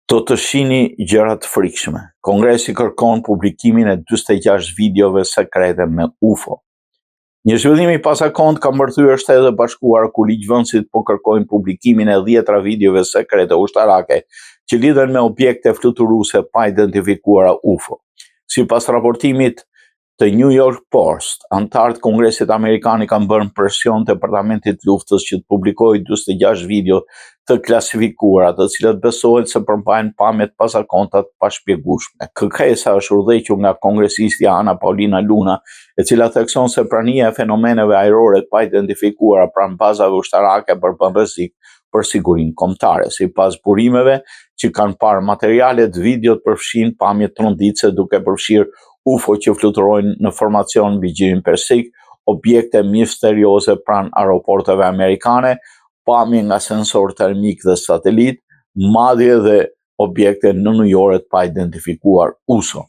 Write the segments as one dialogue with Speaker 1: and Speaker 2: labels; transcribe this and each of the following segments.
Speaker 1: Do të shihni gjëra të frikshme. Kongresi kërkon publikimin e 46 videove sekrete me UFO. Një zhvillim i pazakontë ka mbërthyer Shtetet e Bashkuara ku ligjvënësit po kërkojnë publikimin e dhjetra videove sekrete ushtarake që lidhen me objekte fluturuese pa identifikuara UFO. Sipas raportimit të New York Post, anëtarët e Kongresit Amerikan i kanë bërë presion Departamentit të Luftës që të publikojë 46 video të klasifikuara, të cilat besohet se përmbajnë pamje të pazakonta të pashpjegueshme. Kërkesa është udhëhequr nga kongresisti Ana Paulina Luna, e cila thekson se prania e fenomeneve ajrore të paidentifikuara pranë bazave ushtarake përbën rrezik për sigurinë kombëtare. Sipas burimeve që kanë parë materialet, videot përfshijnë pamje tronditëse duke përfshirë UFO që fluturojnë në formacion mbi Gjirin Persik, objekte misterioze pranë aeroporteve amerikane, pamje nga sensorë termikë dhe satelitë, madje dhe objekte nënujore të paidentifikuar USO.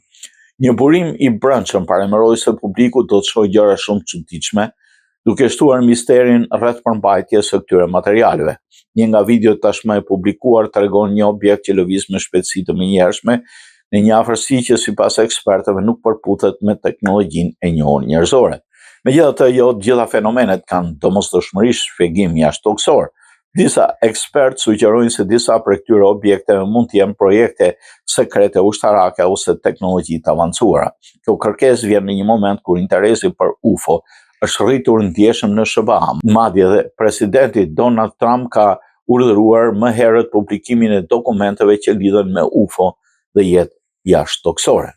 Speaker 1: Një burim i brendshëm paralajmëroi se publiku do të shohë gjëra shumë të çuditshme, duke shtuar misterin rreth përmbajtjes së këtyre materialeve. Një nga videot tashmë e publikuar tregon një objekt që lëviz me shpejtësi të menjëhershme në një afërsi që sipas ekspertëve nuk përputhet me teknologjinë e njohur njerëzore. Megjithatë, jo të gjitha fenomenet kanë domosdoshmërisht shpjegim jashtëtokësor. Disa ekspertë sugjerojnë se disa prej këtyre objekteve mund të jenë projekte sekrete ushtarake ose teknologji të avancuara. Kjo kërkesë vjen në një moment kur interesi për UFO është rritur ndjeshëm në SHBA. Madje dhe presidenti Donald Trump ka urdhëruar më herët publikimin e dokumenteve që lidhen me UFO dhe jetë jashtëtokësore.